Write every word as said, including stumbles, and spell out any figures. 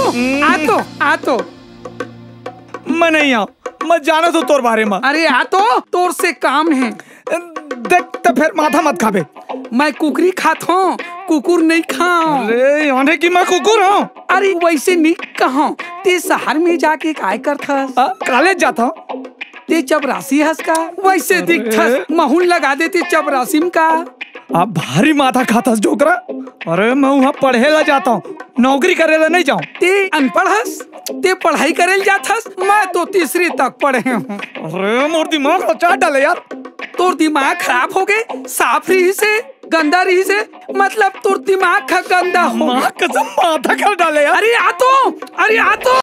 आ तो, आ तो। मैं नहीं आऊं, मैं जानत हूं तोर बारे में। अरे आ तो, तोर से काम है। देख, त फिर माथा मत खाबे। मैं कुकरी खात हूँ, कुकुर नहीं खाऊं। अरे, यानी कि मैं कुकुर हूँ? अरे, वैसे नहीं कहूं। ते शहर में जाके काय करथस? आ, कॉलेज जाता हूँ। ते चपरासी हस का? वैसे अरे। दिखथस, महूं ल लगा देते चपरासी म का। आप भारी माथा खाथस, डोकरा। अरे, मैं वहाँ पढ़े ला जाता हूँ, नौकरी करे ला नहीं जाऊँ। ते अनपढ़ हस, ते पढ़ाई करे ला जाथस, मैं तो तीसरी तक पढ़े हूँ। अरे, मोर दिमाग ला चाट डाले यार। तोर दिमाग खराब हो गए, साफ रहिसे, गंदा रहिसे, मतलब तोर दिमाग का गंदा हो। माँ कसम, माथा कर डाले यार। अरे आ तो, अरे आ तो।